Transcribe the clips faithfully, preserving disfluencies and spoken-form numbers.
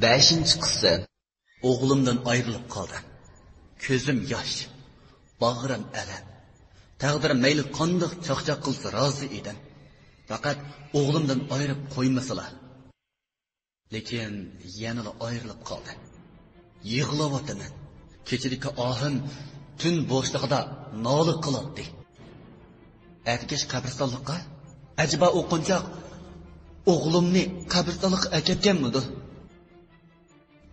بەشىنچى قىسىم. ئوغلۇمدىن ئايرىلىپ قالدىم. كۆزۈم ياش، باغرىم ئەلەم. تەقدىر مەيلى قانداق چاقچاق قىلسا رازى ئىدىم. پەقەت ئوغلۇمدىن ئايرىپ قويمىسىلا. لېكىن يەنىلا ئايرىلىپ قالدى. يىغلاۋاتىمەن. كېچىدىكى ئاھىم تۈن بوشلۇقىدا نالە قىلاتتى. ئەتىكەچ قەبرىستانلىققا؟ ئەجەبا ئۇ قونچاق ئوغلۇمنى قەبرىستانلىققا ئەكەتكەنمىدۇ؟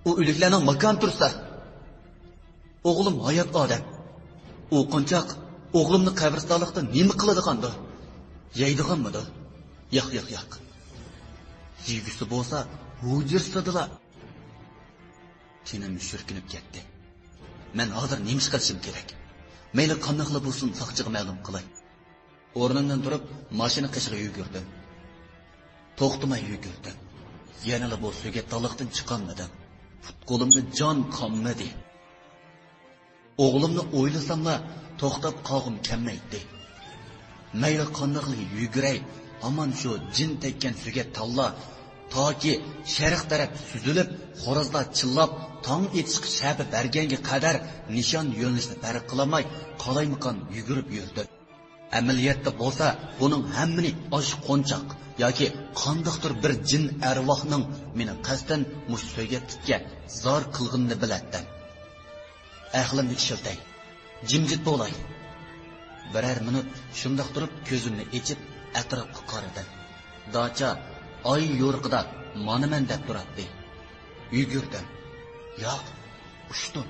ئۇ ئۆلۈكلەرنىڭ ماكانى تۇرسا. ئوغلۇم ھايات ئادەم. ئۇ قونچاق ئوغلۇمنى قەبرىستانلىقتا نېمە قىلىدىغاندۇ؟ يەيدىغانمىدۇ؟ ياق، ياق، ياق. يېگۈسى بولسا ھۇجرىسىدىلا. تېنىم شۈركۈنۈپ كەتتى. مەن ھازىر نېمە ئىش قىلىشىم كېرەك؟ مەيلى قانداقلا بولسۇن ساقچىغا مەلۇم قىلاي. ئورنۇمدىن تۇرۇپ، ماشىنا قېشىغا يۈگۈردۈم. توختىماي يۈگۈردۈم. يەنىلا بۇ سۆگەتدانلىقتىن چىقالمىدىم. پۇت-قولۇمدا جان قالمىدى. ئوغلۇمنى ئويلىساملا، توختاپ قالغۇم كەلمەيتتى. مەيلى قانداقلا يۈگۈرەي، ھامان شۇ جىن تەگكەن سۆگەتدانلار، تاكى شەرق تەرەپ سۈزۈلۈپ، خورازلار چىللاپ، تاڭ ئېتىشقا شەپە بەرگەنگە قەدەر نىشان يۆنىلىشنى پەرق قىلالماي، قالايمىقان يۈگۈرۈپ يۈردۈم. ئەمەلىيەتتە بولسا، بۇنىڭ ھەممىنى ئاشۇ قونچاق ياكى قانداقتۇر بىر جىن ئەرۋاھنىڭ مېنى قەستەن مۇشۇ سۆگەتلىككە زار قىلغىنىنى بىلەتتىم. ئەقلىمنى ئىشلىتەي، جىمجىت بولاي. بىرەر مىنۇت شۇنداق تۇرۇپ، كۆزۈمنى ئېچىپ، ئەتراپقا قارىدىم. داچا ئاي يورۇقىدا مانا مەن دەپ تۇراتتى. يۈگۈردۈم. ياق، ئۇچتۇم.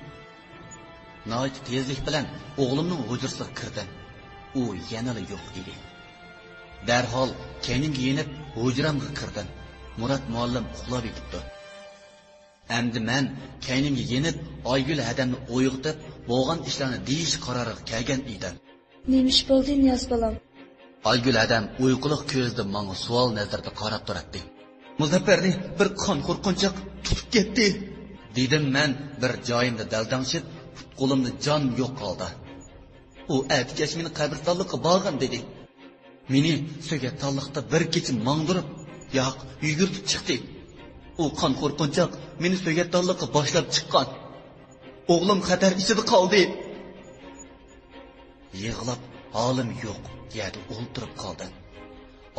ناھايىتى تېزلىك بىلەن ئوغلۇمنىڭ ھۇجرىسىغا كىردىم. ئۇ يەنىلا يوق ئىدى. دەرھال كەينىمگە يېنىپ، ھۇجرامغا كىردىم. مۇرات مۇئەللىم ئۇخلاۋېتىپتۇ. ئەمدى مەن كەينىمگە يېنىپ، ئايگۈل ھەدەمنى ئويغىتىپ، بولغان ئىشلارنى دېيىش قارارىغا كەلگەن ئىدىم. نېمە ئىش بولدى، نىياز بالام؟ ئايگۈل ھەدەم ئۇيقۇلۇق كۆزىدە ماڭا سوئال نەزىرىدە قاراپ تۇراتتى. مۇزەپپەرنى بىر قانخور قونچاق تۇتۇپ كەتتى، دېدىم مەن بىر جايىمدا دەلدەڭشىپ، پۇت-قولۇمدا جان يوق ھالدا. ئۇ ئەتىكەچ مېنى قەبرىستانلىققا بارغىن دېدى. مېنى سۆگەتدانلىقتا بىر كېچە ماڭدۇرۇپ، ياق، يۈگۈرتۈپ چىقتى. ئۇ قانخور قونچاق مېنى سۆگەتدانلىققا باشلاپ چىققان. ئوغلۇم خەتەر ئىچىدە قالدى. يىغلاپ ھالىم يوق يەردە ئولتۇرۇپ قالدىم.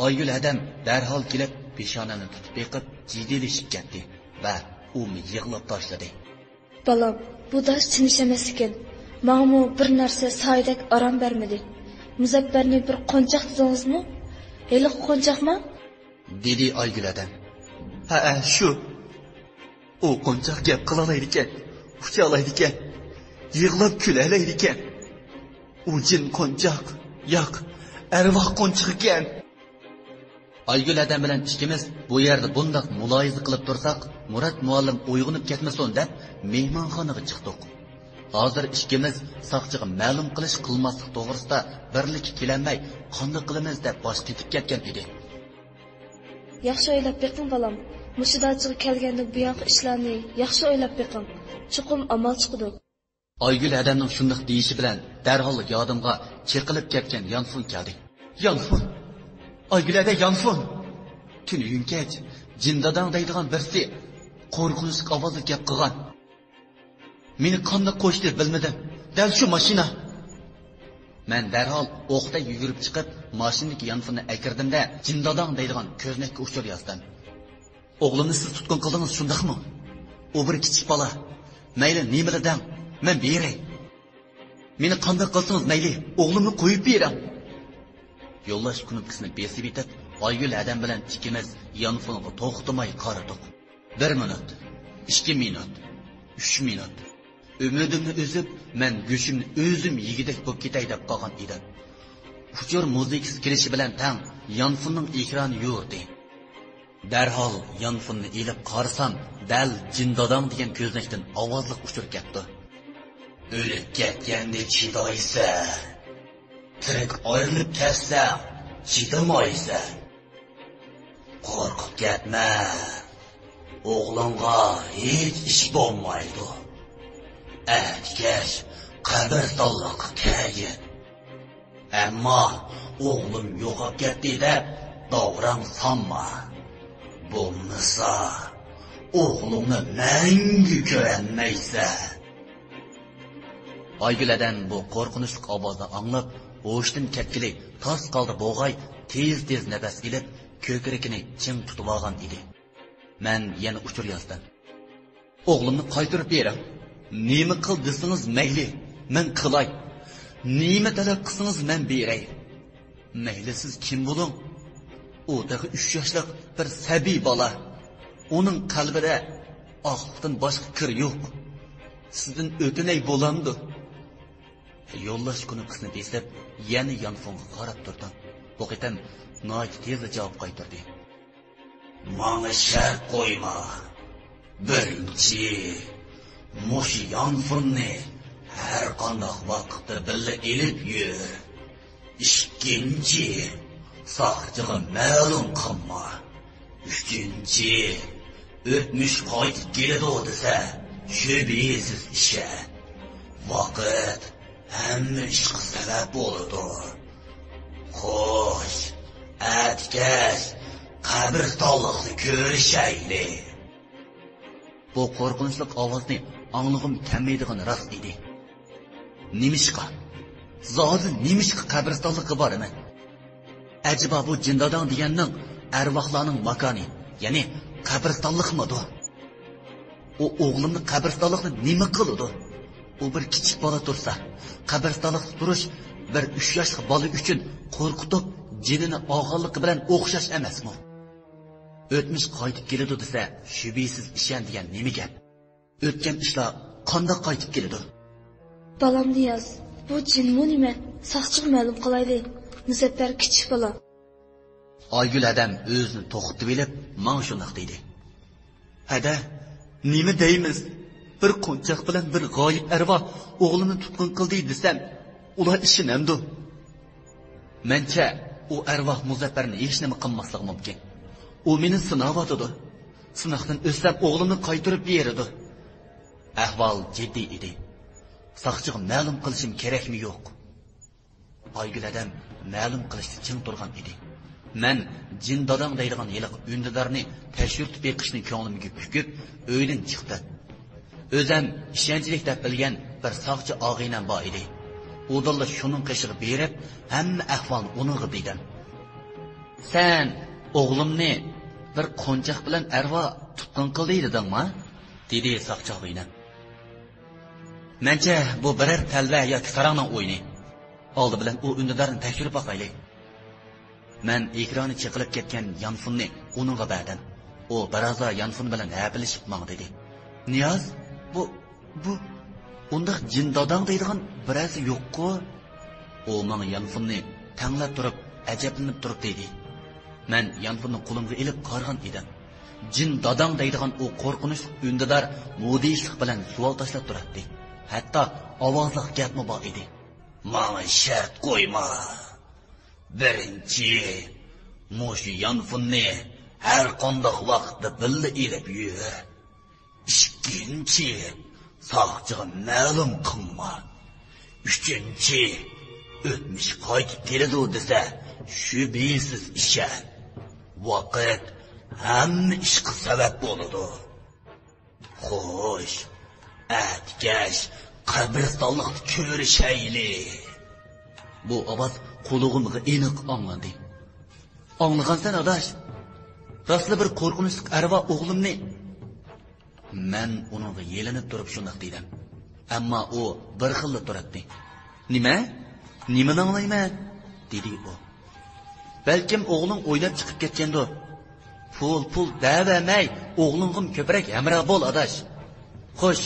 ئايگۈل ھەدەم دەرھال كېلىپ، پېشانەمنى تۇتۇپ بېقىپ، جىددىيلىشىپ كەتتى ۋە ئۇمۇ يىغلاپ تاشلىدى. بالام، بۇ داش تىنچ ئەمەس ئىكەن. ماڭىمۇ بىر نەرسە سايىدەك ئارام بەرمىدى. مۇزەپپەرنى بىر قونچاق دېدىڭىزمۇ؟ ھېلىقى قونچاقما؟ دېدى ئايگۈل ھەدەم. ھەئە، شۇ. ئۇ قونچاق گەپ قىلالايدىكەن، ئۇچالايدىكەن، يىغلاپ كۈلەلەيدىكەن. ئۇ جىن قونچاق، ياق، ئەرۋاھ قونچىقىكەن. ئايگۈل ھەدەم بىلەن ئىككىمىز بۇ يەردە بۇنداق مۇلاھىزە قىلىپ تۇرساق، مۇرات مۇئەللىم ئويغىنىپ كەتمىسۇن دەپ مېھمانخانىغا چىقتۇق. ھازىر ئىككىمىز ساقچىغا مەلۇم قىلىش قىلماسلىق توغرىسىدا بىرلىككە كېلەلمەي، قانداق قىلىمىز دەپ باش قېتىپ كەتكەن ئىدى. ياخشى ئويلاپ بېقىڭ، بالام. مۇشۇ داچىغا كەلگەندىن بۇيانقى ئىشلارنى ياخشى ئويلاپ بېقىڭ. چوقۇم ئامال چىقىدۇ. ئايگۈل ھەدەمنىڭ شۇنداق دېيىشى بىلەن دەرھال يادىمغا چېقىلىپ كەتكەن يانفون كەلدى. يانفون! ئايگۈل ھەدە، يانفون! تۈنۈگۈن كەچ جىن داداڭ دەيدىغان بىرسى قورقۇنچلۇق ئاۋازدا گەپ قىلغان. مېنى قانداق قوشتى بىلمىدىم. دەل شۇ ماشىنا. مەن دەرھال ئوقتەك يۈگۈرۈپ چىقىپ، ماشىنىدىكى يانفوننى ئەكىردىم-دە، جىن داداڭ دەيدىغان كۆزنەككە ئۇچۇر يازدىم. ئوغلۇمنى سىز تۇتقۇن قىلدىڭىز، شۇنداقمۇ؟ ئۇ بىر كىچىك بالا. مەيلى نېمىلا دەڭ، مەن بېرەي. مېنى قانداق قىلسىڭىز مەيلى، ئوغلۇمنى قويۇپ بېرىڭ. يوللاش كۇنۇپكىسىنى بېسىۋېتىپ، ئايگۈل ھەدەم بىلەن ئىككىمىز يانفونغا توختىماي قارىدۇق. بىر مىنۇت، ئىككى مىنۇت، ئۈچ مىنۇت. ئۈمىدىمنى ئۈزۈپ، مەن گۆشۈمنى ئۆزۈم يېگۈدەك بولۇپ كېتەي دەپ قالغان ئىدىم. ئۇچۇر مۇزىكىسى كېلىشى بىلەن تەڭ يانفوننىڭ ئېكرانى يورۇدى. دەرھال يانفوننى ئېلىپ قارىسام، دەل جىن داداڭ دېگەن كۆزنەكتىن ئاۋازلىق ئۇچۇر كەپتۇ. ئۆلۈپ كەتكەندە چىدايسەن، تىرىك ئايرىلىپ كەتسەڭ چىدىمايسەن. قورقۇپ كەتمە، ئوغلۇڭغا ھېچ ئىش بولمايدۇ. ئەتىكەچ قەبرىستانلىققا كەلگىن. ئەمما ئوغلۇم يوقاپ كەتتى دەپ داۋراڭ سالما. بولمىسا ئوغلۇڭنى مەڭگۈ كۆرەلمەيسەن. ئايگۈل ھەدەم بۇ قورقۇنچلۇق ئاۋازنى ئاڭلاپ، ھوشىدىن كەتكىلى تاس قالدى بوغاي، تېز-تېز نەپەس ئېلىپ، كۆكرىكىنى چىڭ تۇتۇۋالغان ئىدى. مەن يەنە ئۇچۇر يازدىم. ئوغلۇمنى قايتۇرۇپ بېرىڭ. نېمە قىل دېسىڭىز مەيلى، مەن قىلاي. نېمە تەلەپ قىلسىڭىز مەن بېرەي. مەيلى سىز كىم بولۇڭ. ئۇ تېخى ئۈچ ياشلىق بىر سەبىي بالا. ئۇنىڭ قەلبىدە ئاقلىقتىن باشقا كىر يوق. سىزدىن ئۆتۈنەي بولامدۇ؟ يولداش كۇنۇپكىسىنى بېسىپ، يەنە يانفونغا قاراپ تۇردۇم. بۇ قېتىم ناھايىتى تېزلا جاۋاب قايتۇردى. ماڭا شەرت قويما. بىرىنچى، مۇشۇ يانفوننى ھەر قانداق ۋاقىتتا بىللە ئېلىپ يۈر. ئىككىنچى، ساقچىغا مەلۇم قىلما. ئۈچىنچى، ئۆتمۈش قايتىپ كېلىدۇ دېسە، شۈبھىسىز ئىشەن. ۋاقىت ھەممە ئىشقا سەۋەب بولىدۇ. خوش، ئەتىكەچ قەبرىستانلىقتا كۆرۈشەيلى. بۇ قورقۇنچلۇق ئاۋازنى ئاڭلىغۇم كەلمەيدىغىنى راست ئىدى. نېمىشقا؟ زادى نېمىشقا قەبرىستانلىققا بارىمەن؟ ئەجەبا بۇ جىن داداڭ دېگەننىڭ ئەرۋاھلارنىڭ ماكانى، يەنى قەبرىستانلىقمىدۇ؟ ئۇ ئوغلۇمنى قەبرىستانلىقتا نېمە قىلىدۇ؟ ئۇ بىر كىچىك بالا تۇرسا، قەبرىستانلىقتا تۇرۇش بىر ئۈچ ياشلىق بالا ئۈچۈن قورقۇتۇپ، جېنىنى ئالغانلىقى بىلەن ئوخشاش ئەمەسمۇ؟ ئۆتمۈش قايتىپ كېلىدۇ دېسە، شۈبھىسىز ئىشەن دېگەن نېمە گەپ؟ ئۆتكەن ئىشلار قانداق قايتىپ كېلىدۇ؟ بالام نىياز، بۇ جىنمۇ نېمە؟ ساقچىغا مەلۇم قىلايلى. مۇزەپپەر كىچىك بالا. ئايگۈل ھەدەم ئۆزىنى توختىتىۋېلىپ، ماڭا شۇنداق دېدى. ھەدە، نېمە دەيمىز؟ بىر قونچاق بىلەن بىر غايىب ئەرۋاھ ئوغلۇمنى تۇتقۇن قىلدى دېسەم، ئۇلار ئىشىنەمدۇ؟ مەنچە، ئۇ ئەرۋاھ مۇزەپپەرنى ھېچنېمە قىلماسلىقى مۇمكىن. ئۇ مېنى سىناۋاتىدۇ. سىناقتىن ئۆتسەم، ئوغلۇمنى قايتۇرۇپ بېرىدۇ. ئەھۋال جىددىي ئىدى. ساقچىغا مەلۇم قىلىشىم كېرەكمۇ يوق؟ ئايگۈل ھەدەم مەلۇم قىلىشتا چىڭ تۇرغان ئىدى. مەن جىن داداڭ دەيدىغان ھېلىقى ئۈندىدارنى تەكشۈرتۈپ بېقىشنى كۆڭلۈمگە پۈكۈپ، ئۆيدىن چىقتىم. ئۆزەم ئىشەنچلىك دەپ بىلگەن بىر ساقچى ئاغىنەم بار ئىدى. ئۇدۇللا شۇنىڭ قېشىغا بېرىپ، ھەممە ئەھۋالنى ئۇنىڭغا دېدىم. سەن ئوغلۇمنى بىر قونچاق بىلەن ئەرۋا تۇتقۇن قىلدى دېدىڭما؟ دېدى ساقچى ئاغىنەم. مەنچە بۇ بىرەر تەلۋە ياكى ساراڭنىڭ ئويۇنى. ئالدى بىلەن ئۇ ئۈندىدارنى تەكشۈرۈپ باقايلى. مەن ئېكرانى چېقىلىپ كەتكەن يانفوننى ئۇنىڭغا بەردىم. ئۇ بىرازا يانفون بىلەن ھەپىلىشىپ ماڭا دېدى. نىياز، بۇ، بۇ، ئۇنداق جىن داداڭ دەيدىغان بىرەرسى يوققۇ؟ ئۇ ماڭا يانفوننى تەڭلەپ تۇرۇپ، ئەجەبلىنىپ تۇرۇپ دېدى. مەن يانفوننى قولۇمغا ئېلىپ قارىغان ئىدىم. جىن داداڭ دەيدىغان ئۇ قورقۇنچلۇق ئۈندىدار مۇدھىشلىق بىلەن سوئال تاشلاپ تۇراتتى. ھەتتا ئاۋازلىق گەپمۇ بار ئىدى. ماڭا شەرت قويما. بىرىنچى، مۇشۇ يانفوننى ھەر قانداق ۋاقىتتا بىللە ئېلىپ يۈر. ئىككىنچى، ساقچىغا مەلۇم قىلما. ئۈچىنچى، ئۆتمۈش قايتىپ كېلىدۇ دېسە، شۈبھىسىز ئىشەن. ۋاقىت ھەممە ئىشقا سەۋەب بولىدۇ. خوش، ئەتىكەچ قەبرىستانلىقتا كۆرۈشەيلى. بۇ ئاۋاز قۇلىقىمغا ئېنىق ئاڭلاندى. ئاڭلىغانسەن ئاداش، راستلا بىر قورقۇنچلۇق ئەرۋا ئوغلۇمنى. مەن ئۇنىڭغا يېلىنىپ تۇرۇپ شۇنداق دېدىم. ئەمما ئۇ بىر خىللا تۇراتتى. نېمە؟ نېمىنى ئاڭلايمەن؟ دېدى ئۇ. بەلكىم ئوغلۇڭ ئويناپ چىقىپ كەتكەندۇ؟ پۇل، پۇل دەۋەرمەي، ئوغلۇڭغىمۇ كۆپرەك ھەمراھ بول ئاداش. خوش،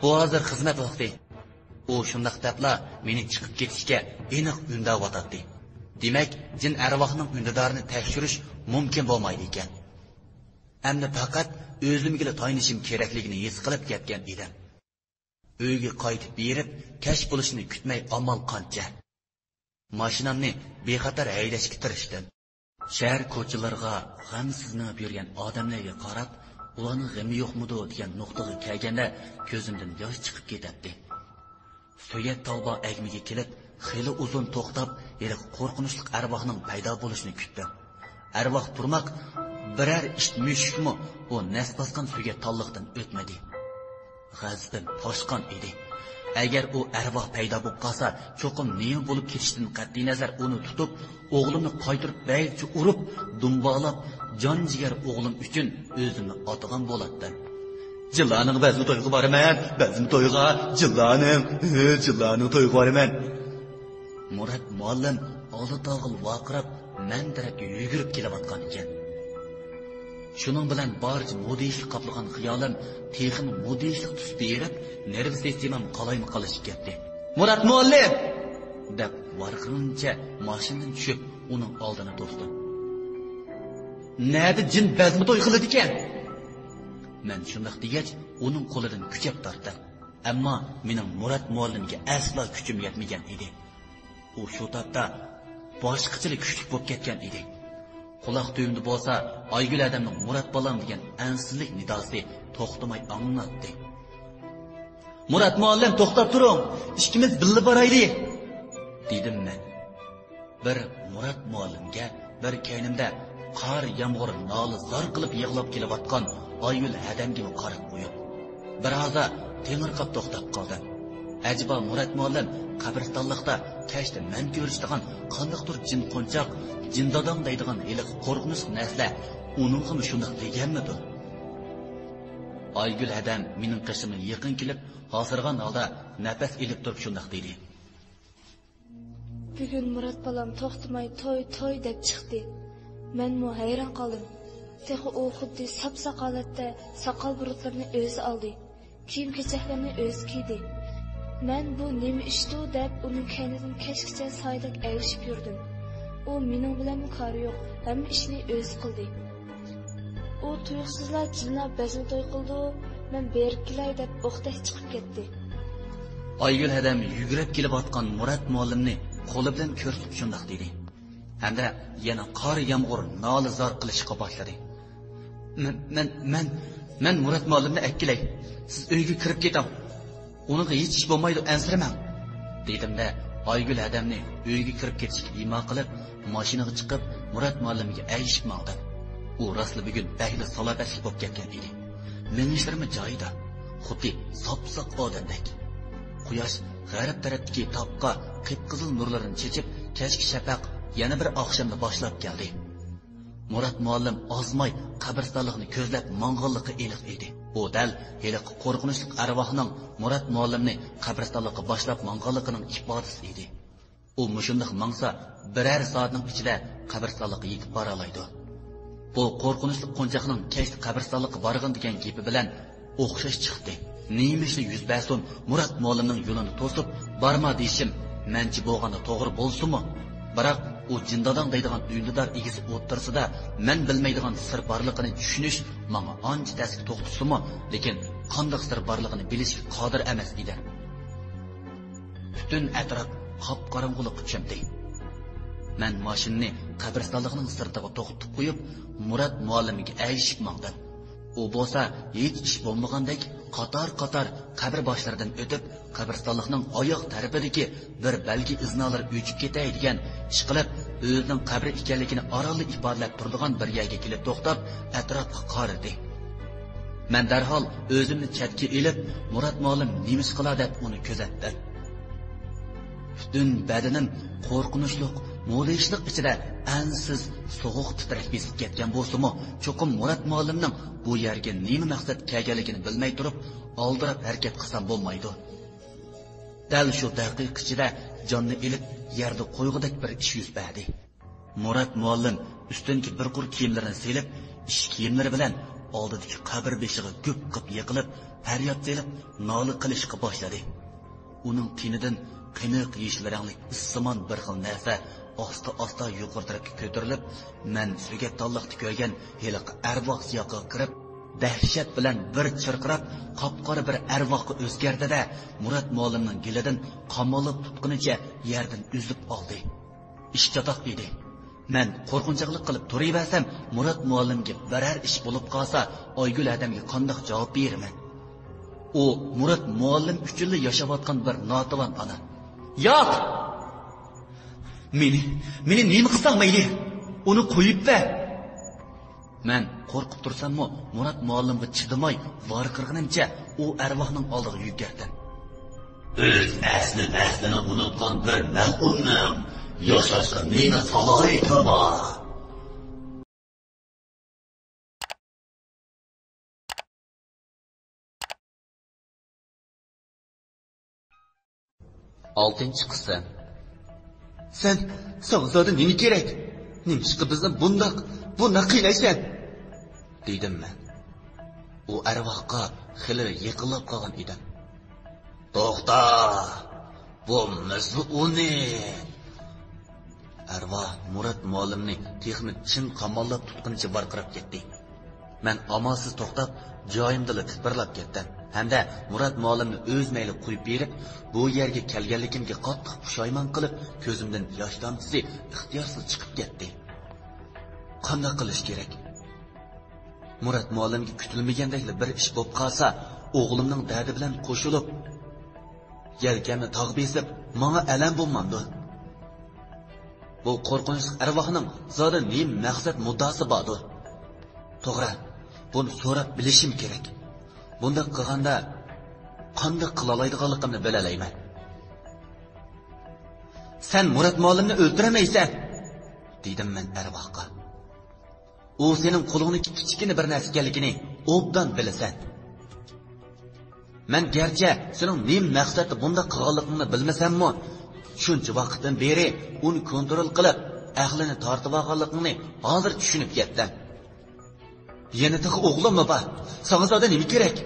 بۇ ھازىر خىزمەت ۋاقتى. ئۇ شۇنداق دەپلا مېنى چىقىپ كېتىشكە ئېنىق ئۈندەۋاتاتتى. دېمەك، جىن ئەرۋاھنىڭ ئۈندىدارىنى تەكشۈرۈش مۇمكىن بولمايدىكەن. ئەمدى پەقەت ئۆزۈمگىلا تايىنىشىم كېرەكلىكىنى ھېس قىلىپ كەتكەن ئىدىم. ئۆيگە قايتىپ بېرىپ، كەچ بولۇشىنى كۈتمەي ئامال قانچە؟ ماشىنامنى بىخەتەر ھەيدەشكە تىرىشتىم. شەھەر كوچىلىرىغا غەمسىز مېڭىپ يۈرگەن ئادەملەرگە قاراپ، ئۇلارنىڭ غېمى يوقمىدۇ دېگەن نۇقتىغا كەلگەندە، كۆزۈمدىن ياش چىقىپ كېتەتتى. سۆگەت تاغ بار ئەگمىگە كېلىپ، خېلى ئۇزۇن توختاپ، ھېلىقى قورقۇنچلۇق ئەرۋاھنىڭ پەيدا بولۇشىنى كۈتتۈم. ئەرۋاھ تۇرماق بىرەر ئىت مۈشۈكمۇ ئۇ نەس باسقان سۆگەت تاللىقتىن ئۆتمىدى. غەزىپىم توشقان ئىدى. ئەگەر ئۇ ئەرۋاھ پەيدا بولۇپ قالسا، چوقۇم نېمە بولۇپ كېتىشىدىن قەتئىينەزەر، ئۇنى تۇتۇپ، ئوغلۇمنى قايتۇرۇپ بەيگىچە ئۇرۇپ، دۇمبالاپ، جان جىگەر ئوغلۇم ئۈچۈن ئۆزۈمنى ئاتىغان بولاتتىم. جىللانىڭ بەزمە تويىغا بارىمەن، بەزمە تويىغا، جىللانىڭ، ھە، جىللانىڭ تويىغا بارىمەن. مۇرات مۇئەللىم ئالدى تاغىل ۋارقىراپ، مەن تەرەپكە يۈگۈرۈپ كېلىۋاتقان ئىكەن. شۇنىڭ بىلەن بارچە مۇدھىشلىق قاپلىغان خىيالىم تېخىمۇ مۇدھىشلىق تۈس بېرىپ، نېرۋا سىستېمام قالايمىقانلىشىپ كەتتى. «مۇرات مۇئەللىم!» دەپ ۋارقىرىغىنىمچە ماشىنىدىن چۈشۈپ، ئۇنىڭ ئالدىنى توستۇم. «نەدە جىن بەزمە توي قىلىدىكەن؟» مەن شۇنداق دېگەچ، ئۇنىڭ قولىدىن كۈچەپ تارتتىم. ئەمما مېنىڭ مۇرات مۇئەللىمگە ئەسلا كۈچۈم يەتمىگەن ئىدى. ئۇ شۇ تاپتا باشقىچىلا كۈچلۈك بولۇپ كەتكەن ئىدى. قۇلاق تۈۋىمدە بولسا ئايگۈل ھەدەمنىڭ «مۇرات بالام» دېگەن ئەنسىزلىك نىداسى توختىماي ئاڭلىناتتى. «مۇرات مۇئەللىم، توختاپ تۇرۇڭ، ئىككىمىز بىللە بارايلى!» دېدىم مەن. بىر مۇرات مۇئەللىمگە، بىر كەينىمدە قار يامغۇر نالە زار قىلىپ يىغلاپ كېلىۋاتقان ئايگۈل ھەدەمگىمۇ قاراپ قويۇپ، بىر ھازا تېڭىرقاپ توختاپ قالدىم. ئەجەبا مۇرات مۇئەللىم قەبرىستانلىقتا كەچتە مەن كۆرۈشىدىغان قانداقتۇر جىن قونچاق، جىن داداڭ دەيدىغان ھېلىقى قورقۇنچلۇق نەرسىلەر ئۇنىڭغىمۇ شۇنداق دېگەنمىدۇ؟ ئايگۈل ھەدەم مېنىڭ قېشىمغا يېقىن كېلىپ، ھاسىرىغان ھالدا نەپەس ئېلىپ تۇرۇپ شۇنداق دېدى. بۈگۈن مۇرات بالام توختىماي توي، توي دەپ چىقتى. مەنمۇ ھەيران قالدىم. تېخى ئۇ خۇددى ساپساق ھالەتتە ساقال بۇرۇتلىرىنى ئۆزى ئالدى. كىيىم كېچەكلىرىنى ئۆزى كىيدى. مەن بۇ نېمە ئىشتۇ دەپ ئۇنىڭ كەينىدىن كەچكىچە سايىدەك ئەگىشىپ يۈردۈم. ئۇ مېنىڭ بىلەنمۇ كارى يوق، ھەممە ئىشنى ئۆزى قىلدى. ئۇ تۇيۇقسىزلا جىنلار بەزمە توي قىلىدۇ، مەن بېرىپ كېلەي دەپ ئوقتەك چىقىپ كەتتى. ئايگۈل ھەدەم يۈگۈرۈپ كېلىۋاتقان مۇرات مۇئەللىمنى قولى بىلەن كۆرسىتىپ شۇنداق دېدى. ھەمدە يەنە قار يامغۇر نالە زار قىلىشقا باشلىدى. مەن، مەن، مەن، مەن مۇرات مۇئەللىمنى ئەكىلەي. سىز ئۆيگە كىرىپ كېتىڭ. ئۇنىڭغا ھېچ ئىش بولمايدۇ، ئەنسىرىمەڭ، دېدىمدە، ئايگۈل ھەدەمنى ئۆيگە كىرىپ كېتىشكە ئىما قىلىپ، ماشىنىغا چىقىپ، مۇرات مۇئەللىمگە ئەگىشىپ ماڭدىم. ئۇ راستلا بۈگۈن بەكلا سالاپەتلىك بولۇپ كەتكەن ئىدى. مېڭىشلىرىمۇ جايىدا، خۇددى ساپساق ئادەمدەك. قۇياش غەرب تەرەپتىكى تاغقا قىپقىزىل نۇرلىرىنى چېچىپ، كەچكى شەپەق يەنە بىر ئاخشامنى باشلاپ كەلدى. مۇرات مۇئەللىم ئازماي قەبرىستانلىقنى كۆزلەپ ماڭغانلىقى ئېنىق ئىدى. ئۇ دەل ھېلىقى قورقۇنچلۇق ئەرۋاھنىڭ مۇرات مۇئەللىمنى قەبرىستانلىققا باشلاپ ماڭغانلىقىنىڭ ئىپادىسى ئىدى. ئۇ مۇشۇنداق ماڭسا، بىرەر سائەتنىڭ ئىچىدە قەبرىستانلىققا يېتىپ بارالايدۇ. بۇ قورقۇنچلۇق قونچاقنىڭ كەچتە قەبرىستانلىققا بارغىن دېگەن گېپى بىلەن ئوخشاش چىقتى. نېمە ئىشلا يۈز بەرسۇن، مۇرات مۇئەللىمنىڭ يولىنى توسۇپ بارما دېيىشىم مەنچە بولغاندا توغرا بولسىمۇ، بىراق ئۇ جىن داداڭ دەيدىغان ئۈندىدار ئىگىسى ئوتتۇرىسىدا مەن بىلمەيدىغان سىر بارلىقىنى چۈشىنىش ماڭا ئانچە تەسكە توختىسىمۇ، لېكىن قانداق سىر بارلىقىنى بىلىشكە قادىر ئەمەس ئىدى. پۈتۈن ئەتراپ قاپقاراڭغۇلۇققا چۆمدى. مەن ماشىنىنى قەبرىستانلىقنىڭ سىرتىغا توختىتىپ قويۇپ، مۇرات مۇئەللىمگە ئەگىشىپ ماڭدىم. ئۇ بولسا ھېچ ئىش بولمىغاندەك قاتار-قاتار قەبرە باشلىرىدىن ئۆتۈپ، قەبرىستانلىقنىڭ ئاياغ تەرىپىدىكى بىر بەلگە ئىزنالىرى ئۆچۈپ كېتەي دېگەن، ئىشقىلىپ، ئۆزىنىڭ قەبرە ئىكەنلىكىنى ئارانلا ئىپادىلەپ تۇرىدىغان بىر يەرگە كېلىپ توختاپ، ئەتراپقا قارىدى. مەن دەرھال ئۆزۈمنى چەتكە ئېلىپ، مۇرات مۇئەللىم نېمە ئىش قىلا دەپ ئۇنى كۆزەتتىم. پۈتۈن بەدىنىم قورقۇنچلۇق، مۇدھىشلىق ئىچىدە ئەنسىز سوغۇق تىترەك بېسىپ كەتكەن بولسىمۇ، چوقۇم مۇرات مۇئەللىمنىڭ بۇ يەرگە نېمە مەقسەت كەلگەنلىكىنى بىلمەي تۇرۇپ، ئالدىراپ ھەرىكەت قىلسام بولمايدۇ. دەل شۇ دەقىقە ئىچىدە جاننى ئېلىپ، يەردە قويغۇدەك بىر ئىش يۈز بەردى. مۇرات مۇئەللىم ئۈستۈنكى بىر قۇر كىيىملىرىنى سېلىپ، ئىش كىيىملىرى بىلەن ئالدىدىكى قەبرە بېشىغا گۈپ قىپ يىقىلىپ، پەرياد سېلىپ، نالە قىلىشقا باشلىدى. ئۇنىڭ تېنىدىن قېنىق يېشىل رەڭلىك ئىسسىمان بىر خىل نەرسە ئاستا-ئاستا يۇقىرى تەرەپكە كۆتۈرۈلۈپ، مەن سۆگەت تاللىقتا كۆرگەن ھېلىقى ئەرۋاھ سىياقىغا كىرىپ، دەھشەت بىلەن بىر چىرقىراپ، قاپقارا بىر ئەرۋاھقا ئۆزگەردى-دە، مۇرات مۇئەللىمنىڭ گېلىدىن قاماللاپ تۇتقىنىچە يەردىن ئۈزۈپ ئالدى. ئىش چاتاق ئىدى. مەن قورقۇنچاقلىق قىلىپ تۇرۇۋەرسەم، مۇرات مۇئەللىمگە بىرەر ئىش بولۇپ قالسا، ئايگۈل ھەدەمگە قانداق جاۋاب بېرىمەن؟ ئۇ مۇرات مۇئەللىم ئۈچۈنلا ياشاۋاتقان بىر ناتىۋان ئانا. ياق! مېنى، مېنى نېمە قىلساڭ مەيلى، ئۇنى قويۇپ بەر! مەن قورقۇپ تۇرساممۇ، مۇرات مۇئەللىمغا چىدىماي، ۋارقىرىغىنىمچە ئۇ ئەرۋاھنىڭ ئالدىغا يۈگۈردۈم. ئۆز ئەسلى نەسلىنى ئۇنتقان بىر مەلئۇننىڭ ياشاشقا نېمە سالاھىيىتى بار؟ ئالتىنچى قىسىم. سەن، ساڭا زادى نېمە كېرەك؟ نېمىشقا بىزنى بۇنداق، بۇنداق قىينايسەن؟ دېدىم مەن. ئۇ ئەرۋاھقا خېلى يېقىنلاپ قالغان ئىدىم. توختا! بۇ مىسلى ئۇنى! ئەرۋاھ مۇرات مۇئەللىمنى تېخىمۇ چىڭ قاماللاپ تۇتقىنىچە ۋارقىراپ كەتتى. مەن ئامالسىز توختاپ، جايىمدىلا تىتپىرلاپ كەتتىم ھەمدە مۇرات مۇئەللىمنى ئۆز مەيلى قويۇپ بېرىپ، بۇ يەرگە كەلگەنلىكىمگە قاتتىق پۇشايمان قىلىپ، كۆزۈمدىن ياش تامچىسى ئىختىيارسىز چىقىپ كەتتى. قانداق قىلىش كېرەك؟ مۇرات مۇئەللىمگە كۈتۈلمىگەندەكلا بىر ئىش بولۇپ قالسا، ئوغلۇمنىڭ دەردى بىلەن قوشۇلۇپ، يەلكەمنى تاغ بېسىپ، ماڭا ئەلەم بولمامدۇ؟ بۇ قورقۇنچلۇق ئەرۋاھنىڭ زادى نېمە مەقسەت مۇددىئاسى باردۇ؟ توغرا، بۇنى سوراپ بىلىشىم كېرەك. بۇنداق قىلغاندا قانداق قىلالايدىغانلىقىمنى بىلەلەيمەن. سەن مۇرات مۇئەللىمنى ئۆلتۈرەلمەيسەن، دېدىم مەن ئەرۋاھقا. ئۇ سېنىڭ قولۇڭدىكى كىچىككىنە بىر نەرسە ئىكەنلىكىنى ئوبدان بىلىسەن. مەن گەرچە سېنىڭ نېمە مەقسەتتە بۇنداق قىلغانلىقىڭنى بىلمىسەممۇ، شۇنچە ۋاقىتتىن بېرى ئۇنى كونترول قىلىپ، ئەقلىنى تارتىۋالغانلىقىڭنى ھازىر چۈشىنىپ يەتتىم. يەنە تېخى ئوغلۇممۇ بار. ساڭا زادى نېمە كېرەك؟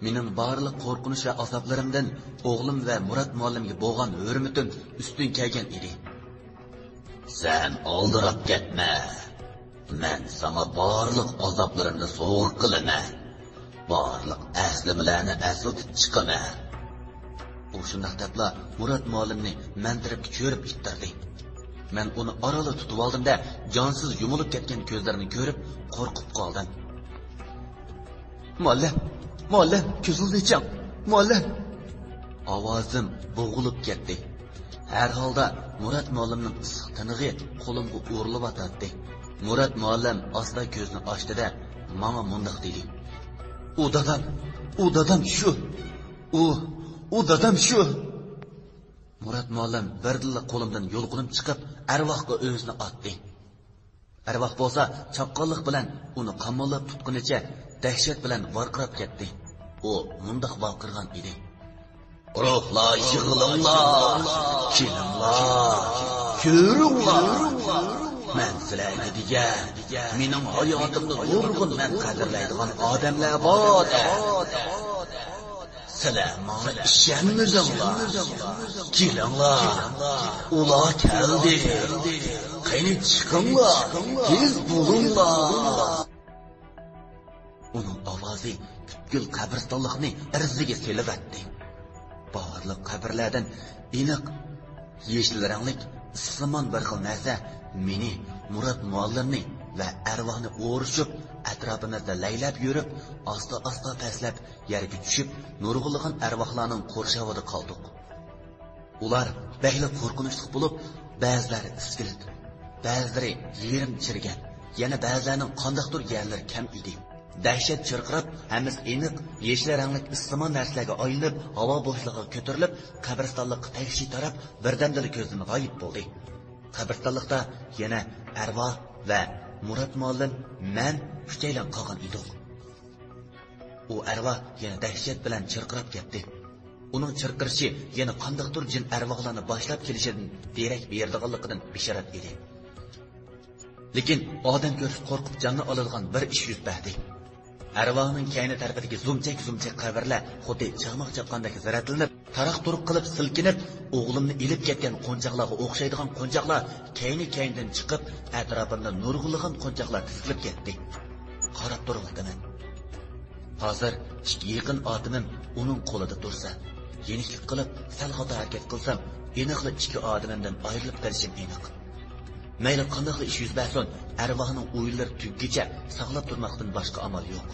مېنىڭ بارلىق قورقۇنچ ۋە ئازابلىرىمدىن ئوغلۇم ۋە مۇرات مۇئەللىمگە بولغان ھۆرمىتىم ئۈستۈن كەلگەن ئىدى. سەن ئالدىراپ كەتمە. مەن ساڭا بارلىق ئازابلىرىمنى سوۋغا قىلىمەن. بارلىق ئەسلىمىلەرنى ئەسلىتىپ چىقىمەن. ئۇ شۇنداق دەپلا مۇرات مۇئەللىمنى مەن تەرەپكە چۆرۈپ ئىتتىردى. مەن ئۇنى ئارانلا تۇتۇۋالدىم-دە، جانسىز يۇمۇلۇپ كەتكەن كۆزلىرىنى كۆرۈپ قورقۇپ قالدىم. مۇئەللىم، مۇئەللىم، كۆزىڭىزنى ئېچىڭ، مۇئەللىم! ئاۋازىم بوغۇلۇپ كەتتى. ھەر ھالدا مۇرات مۇئەللىمنىڭ ئىسسىق تىنىقى قولۇمغا ئۇرۇلۇۋاتاتتى. مۇرات مۇئەللىم ئاستا كۆزىنى ئاچتى-دە، ماڭا مۇنداق دېدى. ئۇ دادام، ئۇ دادام شۇ! ئۇ، ئۇ دادام شۇ! مۇرات مۇئەللىم بىردىنلا قولۇمدىن يۇلقۇنۇپ چىقىپ، ئەرۋاھقا ئۆزىنى ئاتتى. ئەرۋاھ بولسا چاققانلىق بىلەن ئۇنى قاماللاپ تۇتقىنىچە دەھشەت بىلەن ۋارقىراپ كەتتى. ئۇ مۇنداق ۋارقىرىغان ئىدى. روھلار يىغىلىڭلار، كېلىڭلار، كۆرۈڭلار. مەن سىلەرگە دېگەن، مېنىڭ ھاياتىمدا نۇرغۇن مەن قەدىرلەيدىغان ئادەملەر بار دەپ. سىلەر ماڭا ئىشەنمىدىڭلار. كېلىڭلار، ئۇلار كەلدى. قېنى چىقىڭلار، تېز بولۇڭلار. ئۇنىڭ ئاۋازى پۈتكۈل قەبرىستانلىقنى ئىرزىگە سېلىۋەتتى. بارلىق قەبرىلەردىن ئېنىق يېشىل رەڭلىك ئىسسىمان بىر خىل نەرسە مېنى، مۇرات مۇئەللىمنى ۋە ئەرۋاھنى ئورۇشۇپ، ئەتراپىمىزدا لەيلەپ يۈرۈپ، ئاستا-ئاستا پەسلەپ يەرگە چۈشۈپ، نۇرغۇنلىغان ئەرۋاھلارنىڭ قورشاۋىدا قالدۇق. ئۇلار بەكلا قورقۇنچلۇق بولۇپ، بەزىلەر ئىسكىلىت، بەزىلىرى يېرىم چىرىگەن، يەنە بەزىلەرنىڭ قانداقتۇر يەرلىرى كەم ئىدى. دەھشەت چىرقىراپ، ھەممىسى ئېنىق يېشىل رەڭلىك ئىسسىمان نەرسىلەرگە ئايلىنىپ، ھاۋا بوشلۇقىغا كۆتۈرۈلۈپ، قەبرىستانلىققا تەكشى تاراپ، بىردەمدىلا كۆزدىن غايىب بولدى. قەبرىستانلىقتا يەنە ئەرۋاھ ۋە مۇرات مۇئەللىم، مەن ئۈچەيلەن قالغان ئىدۇق. ئۇ ئەرۋاھ يەنە دەھشەت بىلەن چىرقىراپ كەتتى. ئۇنىڭ چىرقىرىشى يەنە قانداقتۇر جىن ئەرۋاھلارنى باشلاپ كېلىشىدىن دېرەك بېرىدىغانلىقىدىن بېشارەت ئىدى. لېكىن ئادەم كۆرسە قورقۇپ جاننى ئالىدىغان بىر ئىش يۈز بەردى. ئەرۋاھنىڭ كەينى تەرىپىدىكى زۇمچەك-زۇمچەك قەبرىلەر خۇددى چاقماق چاپقاندەك رەتلىنىپ، تاراق-تۇرۇق قىلىپ سىلكىنىپ، ئوغلۇمنى ئېلىپ كەتكەن قونچاقلارغا ئوخشايدىغان قونچاقلار كەينى-كەينىدىن چىقىپ، ئەتراپىمدا نۇرغۇنلىغان قونچاقلار تىزىلىپ كەتتى. قاراپ تۇرۇۋاتىمەن. ھازىر ئىككى يېقىن ئادىمىم ئۇنىڭ قولىدا تۇرسا، يېنىكلىك قىلىپ سەل خاتا ھەرىكەت قىلسام، ئېنىقلا ئىككى ئادىمىمدىن ئايرىلىپ قېلىشىم ئېنىق. مەيلى قانداقلا ئىش يۈز بەرسۇن، ئەرۋاھنىڭ ئويۇنلىرى تۈگىگىچە ساقلاپ تۇرماقتىن باشقا ئامال يوق.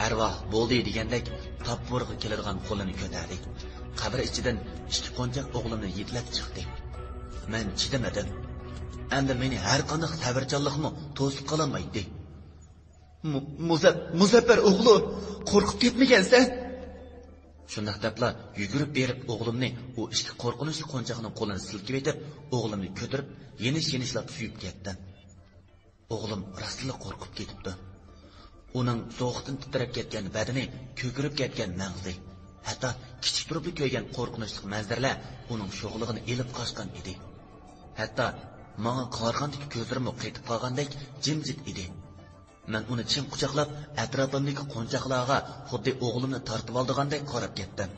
ئەرۋاھ بولدى دېگەندەك تاپپۇرغا كېلىدىغان قولىنى كۆتەردى. قەبرە ئىچىدىن ئىككى قونچاق ئوغلۇمنى يېتىلەپ چىقتى. مەن چىدىمىدىم. ئەمدى مېنى ھەرقانداق سەۋرچانلىقمۇ توسۇپ قالالمايتتى. مۇ-، مۇزەپ-، مۇزەپپەر ئوغلۇم، قورقۇپ كەتمىگەنسەن؟ شۇنداق دەپلا يۈگۈرۈپ بېرىپ ئوغلۇمنى ئۇ ئىككى قورقۇنچلۇق قونچاقنىڭ قولىنى سىلكىۋېتىپ، ئوغلۇمنى كۆتۈرۈپ، يېنىش-يېنىشلاپ سۆيۈپ كەتتىم. ئوغلۇم راستلا قورقۇپ كېتىپتۇ. ئۇنىڭ سوغۇقتىن تىترەپ كەتكەن بەدىنى، كۆكىرىپ كەتكەن مەڭزى، ھەتتا كىچىك تۇرۇپلا كۆرگەن قورقۇنچلۇق مەنزىرىلەر ئۇنىڭ شوخلۇقىنى ئېلىپ قاچقان ئىدى. ھەتتا ماڭا قارىغاندىكى كۆزلىرىمۇ قېتىپ قالغاندەك جىمجىت ئىدى. مەن ئۇنى چىڭ قۇچاقلاپ، ئەتراپىمدىكى قونچاقلارغا خۇددى ئوغلۇمنى تارتىۋالىدىغاندەك قاراپ كەتتىم.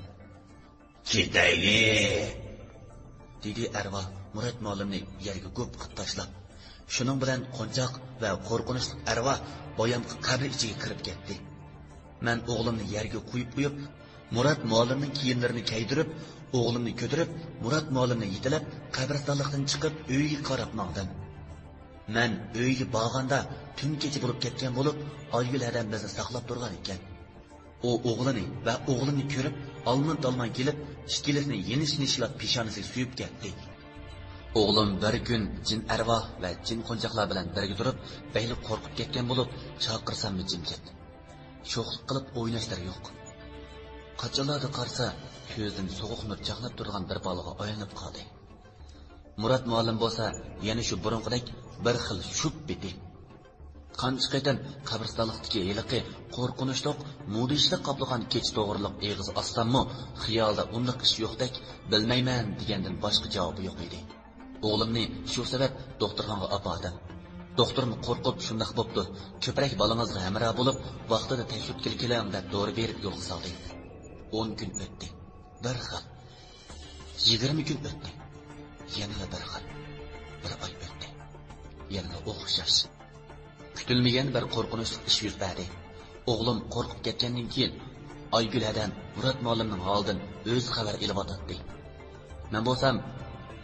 «كېتەيلى!» دېدى ئەرۋاھ مۇرات مۇئەللىمنى يەرگە گۇپ قىلىپ تاشلاپ. شۇنىڭ بىلەن قونچاق ۋە قورقۇنچلۇق ئەرۋاھ بايامقى قەبرە ئىچىگە كىرىپ كەتتى. مەن ئوغلۇمنى يەرگە قويۇپ قويۇپ، مۇرات مۇئەللىمنىڭ كىيىملىرىنى كىيدۈرۈپ، ئوغلۇمنى كۆتۈرۈپ، مۇرات مۇئەللىمنى يېتىلەپ، قەبرىستانلىقتىن چىقىپ، ئۆيگە قاراپ ماڭدىم. مەن ئۆيگە بارغاندا تۈن كېچە بولۇپ كەتكەن بولۇپ، ئايگۈل ھەدەم بىزنى ساقلاپ تۇرغان ئىكەن. ئۇ ئوغلىنى ۋە ئوغلۇمنى كۆرۈپ، ئالمىن-تالمىن كېلىپ، ئىككىلىسىنى يېنىش-يېنىشلاپ پېشانىسىگە سۆيۈپ كەتتى. ئوغلۇم بىر كۈن جىن ئەرۋاھ ۋە جىن قونچاقلار بىلەن بىرگە تۇرۇپ، بەكلا قورقۇپ كەتكەن بولۇپ، چاقىرساممۇ جىمجىت. شوخلۇق قىلىپ ئويناشلىرى يوق. قاچانلاردا قارىسا، كۆزىدىن سوغۇق نۇر چاقناپ تۇرىدىغان بىر بالىغا ئايلىنىپ قالدى. مۇرات مۇئەللىم بولسا يەنە شۇ بۇرۇنقىدەك بىر خىل شۈبھىدە. قانچە قېتىم قەبرىستانلىقتىكى ھېلىقى قورقۇنچلۇق، مۇدھىشلىق قاپلىغان كېچە توغرىلىق ئېغىز ئاچساممۇ، خىيالىدا ئۇنداق ئىش يوقتەك، بىلمەيمەن دېگەندىن باشقا جاۋابى يوق ئىدى. ئوغلۇمنى شۇ سەۋەب دوختۇرخانىغا ئاپاردىم. دوختۇرمۇ قورقۇپ شۇنداق بوپتۇ، كۆپرەك بالىڭىزغا ھەمراھ بولۇپ، ۋاقتىدا تەكشۈرتكىلى كېلىڭ دەپ دورا بېرىپ يولغا سالدى. ئون كۈن ئۆتتى. بىر خىل. يىگىرمە كۈن ئۆتتى. يەنىلا بىر خىل. بىر ئاي ئۆتتى. يەنىلا ئوخشاش. كۈتۈلمىگەن بىر قورقۇنچلۇق ئىش يۈز بەردى. ئوغلۇم قورقۇپ كەتكەندىن كېيىن، ئايگۈل ھەدەم مۇرات مۇئەللىمنىڭ ھالىدىن ئۆزى خەۋەر ئېلىۋاتاتتى. مەن بولسام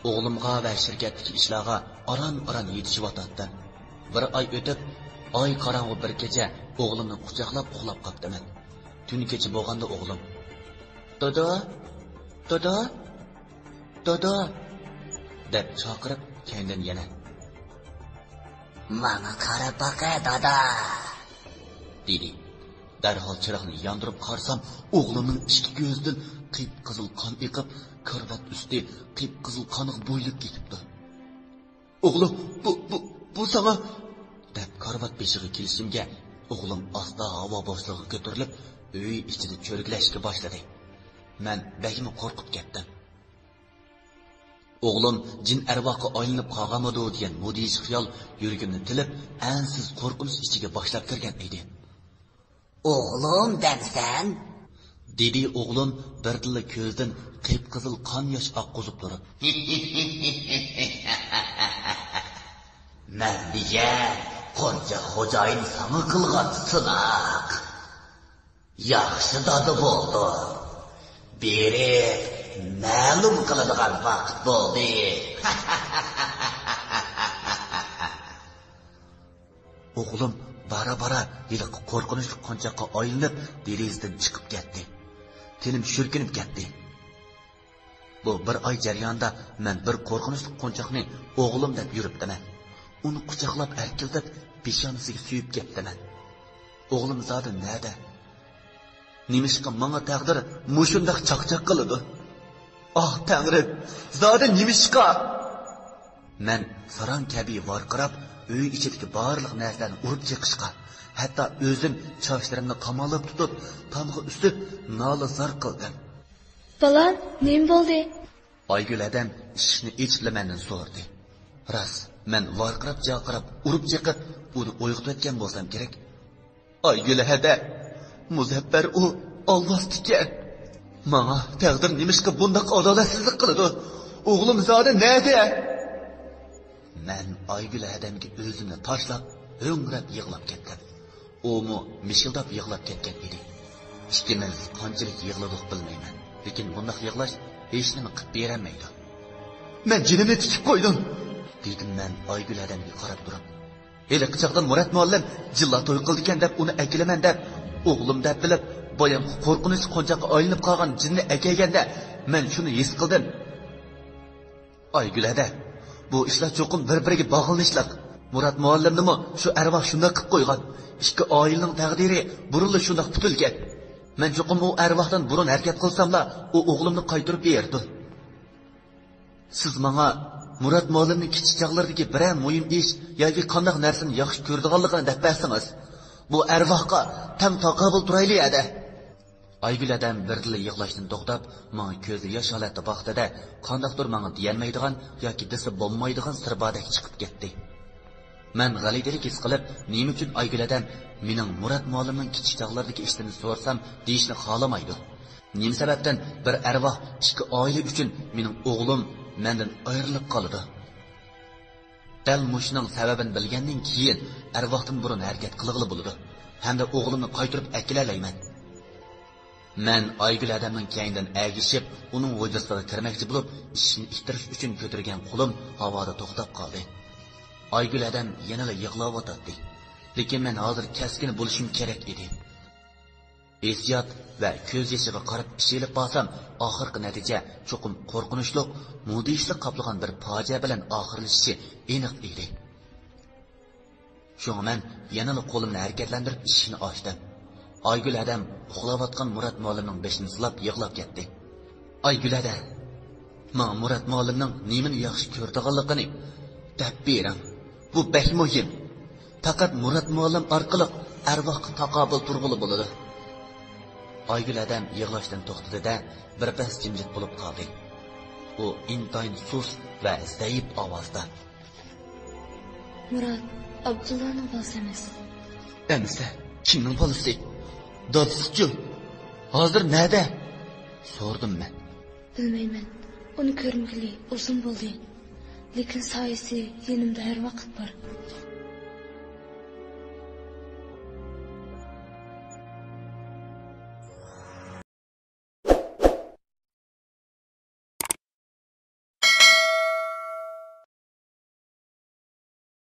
ئوغلۇمغا ۋە شىركەتتىكى ئىشلارغا ئاران-ئاران يېتىشىۋاتاتتىم. بىر ئاي ئۆتۈپ، ئاي قاراڭغۇ بىر كېچە ئوغلۇمنى قۇچاقلاپ ئۇخلاپ قاپتىمەن. تۈن كېچە بولغاندا ئوغلۇم، «دادا! دادا! دادا!» دەپ چاقىرىپ، كەينىدىن يەنە، «ماڭا قاراپ باقە، دادا!» دېدى. دەرھال چىراغنى ياندۇرۇپ قارىسام، ئوغلۇمنىڭ ئىككى كۆزىدىن قىپقىزىل قان ئېقىپ، كارىۋات ئۈستى قىپقىزىل قانغا بويىلىپ كېتىپتۇ. «ئوغلۇم، بۇ، بۇ، بۇ ساڭا!» دەپ كارىۋات بېشىغا كېلىشىمگە، ئوغلۇم ئاستا ھاۋا بوشلۇقىغا كۆتۈرۈلۈپ، ئۆي ئىچىدە چۆرگىلەشكە باشلىدى. مەن بەكمۇ قورقۇپ كەتتىم. ئوغلۇم جىن ئەرۋاھقا ئايلىنىپ قالغانمىدۇ دېگەن مۇدھىش خىيال يۈرىكىمنى تىلىپ، ئەنسىز قورقۇنچ ئىچىگە باشلاپ كىرگەن ئىدى. «ئوغلۇم دەمسەن؟» دېدى ئوغلۇم بىردىنلا كۆزىدىن قىپقىزىل قان ياش ئاققۇزۇپ تۇرۇپ. «مەن دېگەن قونچاق خوجايىن ساڭا قىلغان سىناق. ياخشى دادا بولدۇڭ. بېرىپ مەلۇم قىلىدىغان ۋاقىت بولدى.» ئوغلۇم بارا-بارا ھېلىقى قورقۇنچلۇق قونچاققا ئايلىنىپ، دېرىزىدىن چىقىپ كەتتى. تېنىم شۈركۈنۈپ كەتتى. بۇ بىر ئاي جەريانىدا مەن بىر قورقۇنچلۇق قونچاقنى ئوغلۇم دەپ يۈرۈپتىمەن. ئۇنى قۇچاقلاپ ئەركىلىتىپ، پېشانىسىگە سۆيۈپ كەپتىمەن. ئوغلۇم زادى نەدە؟ نېمىشقا ماڭا تەقدىر مۇشۇنداق چاقچاق قىلىدۇ؟ ئاھ، تەڭرىم، زادى نېمىشقا؟ مەن ساراڭ كەبى ۋارقىراپ، ئۆي ئىچىدىكى بارلىق نەرسىلەرنى ئۇرۇپ چېقىشقا، ھەتتا ئۆزۈم چاچلىرىمنى قاماللاپ تۇتۇپ، تامغا ئۈسۈپ، نالە-زار قىلدىم. «بالام، نېمە بولدى؟» ئايگۈل ھەدەم ئىشىكنى ئېچىپلا مەندىن سورىدى. راست، مەن ۋارقىراپ-جارقىراپ، ئۇرۇپ-چېقىپ، ئۇنى ئويغىتىۋەتكەن بولسام كېرەك. ئايگۈل ھەدە، مۇزەپپەر ئۇ ئالۋاستىكەن. ماڭا تەقدىر نېمىشقا بۇنداق ئادالەتسىزلىك قىلىدۇ؟ ئوغلۇم زادى نەدە؟ مەن ئايگۈل ھەدەمگە ئۆزۈمنى تاشلاپ، ھۆڭرەپ يىغلاپ كەتتىم. ئۇمۇ مىشىلداپ يىغلاپ كەتكەن ئىدى. ئىككىمىز قانچىلىك يىغلىدۇق بىلمەيمەن، لېكىن بۇنداق يىغلاش ھېچنېمە قىلىپ بېرەلمەيدۇ. مەن جېنىمنى تىكىپ قويدۇم، دېدىم مەن ئايگۈل ھەدەمگە قاراپ تۇرۇپ. ھېلىقى چاغدا مۇرات مۇئەللىم جىللا توي قىلىدىكەن دەپ ئۇنى ئەكېلىمەن دەپ، ئوغلۇم دەپ بىلىپ، بايامقى قورقۇنچلۇق قونچاققا ئايلىنىپ قالغان جىننى ئەكەلگەندە، مەن شۇنى ھېس قىلدىم. ئايگۈل ھەدە، بۇ ئىشلار چوقۇم بىر-بىرىگە باغلىنىشلىق. مۇرات مۇئەللىمنىمۇ شۇ ئەرۋاھ شۇنداق قىلىپ قويغان. ئىككى ئائىلىنىڭ تەقدىرى بۇرۇنلا شۇنداق پۈتۈلگەن. مەن چوقۇم ئۇ ئەرۋاھتىن بۇرۇن ھەرىكەت قىلساملا، ئۇ ئوغلۇمنى قايتۇرۇپ بېرىدۇ. سىز ماڭا مۇرات مۇئەللىمنىڭ كىچىك چاغلىرىدىكى بىرەر مۇھىم ئىش ياكى قانداق نەرسىنى ياخشى كۆرىدىغانلىقىنى دەپ بەرسىڭىز، بۇ ئەرۋاھقا تەڭ تاقابىل تۇرايلى ھەدە. ئايگۈل ھەدەم بىردىنلا يىغلاشتىن توختاپ، ماڭا كۆزى ياش ھالەتتە باقتى-دە، قانداقتۇر ماڭا دېيەلمەيدىغان ياكى دېسە بولمايدىغان سىر باردەك چىقىپ كەتتى. مەن غەلىتىلىك ھېس قىلىپ، نېمە ئۈچۈن ئايگۈل ھەدەم مېنىڭ مۇرات مۇئەللىمنىڭ كىچىك چاغلىرىدىكى ئىشلىرىنى سورىسام، دېيىشنى خالىمايدۇ؟ نېمە سەۋەبتىن بىر ئەرۋاھ ئىككى ئائىلە ئۈچۈن مېنىڭ ئوغلۇم مەندىن ئايرىلىپ قالىدۇ؟ دەل مۇشۇنىڭ سەۋەبىنى بىلگەندىن كېيىن، ئەرۋاھتىن بۇرۇن ھەرىكەت قىلغىلى بولىدۇ ھەمدە ئوغلۇمنى قايتۇرۇپ ئەكېلەلەيمەن. مەن ئايگۈل ھەدەمنىڭ كەينىدىن ئەگىشىپ، ئۇنىڭ ھۇجرىسىغا كىرمەكچى بولۇپ، ئىشىكنى ئىتتىرىش ئۈچۈن كۆتۈرگەن قولۇم ھاۋادا توختاپ قالدى. ئايگۈل ھەدەم يەنىلا يىغلاۋاتاتتى. لېكىن مەن ھازىر كەسكىن بولۇشۇم كېرەك ئىدى. ھېسسىيات ۋە كۆز يېشىغا قاراپ ئىش ئېلىپ بارسام، ئاخىرقى نەتىجە چوقۇم قورقۇنچلۇق، مۇڭدىشلىق قاپلىغان بىر پاجىئە بىلەن ئاخىرلىشىشى ئېنىق ئىدى. شۇڭا مەن يەنىلا قولۇمنى ھەرىكەتلەندۈرۈپ ئىشىكنى ئاچتىم. ئايگۈل ھەدەم ئۇخلاۋاتقان مۇرات مۇئەللىمنىڭ بېشىنى سىلاپ يىغلاپ كەتتى. ئايگۈل ھەدە، ماڭا مۇرات مۇئەللىمنىڭ نېمىنى ياخشى كۆرىدىغانلىقىنى دەپ بېرىڭ. بۇ بەك مۇھىم. پەقەت مۇرات مۇئەللىم ئارقىلىق ئەرۋاھقا تاقابىل تۇرغىلى بولىدۇ. ئايگۈل ھەدەم يىغلاشتىن توختىدى-دە، بىر پەس جىمجىت بولۇپ قالدى. ئۇ ئىنتايىن سۇس ۋە زەئىپ ئاۋازدا، مۇرات ئابدۇللانىڭ بالىسى ئەمەس. ئەمىسە، كىمنىڭ بالىسى؟ دادىسىچۇ؟ ھازىر نەدە؟ سورىدىم مەن. بىلمەيمەن. ئۇنى كۆرمىگىلى ئۇزۇن بولدى. لېكىن سايىسى يېنىمدا ھەر ۋاقىت بار.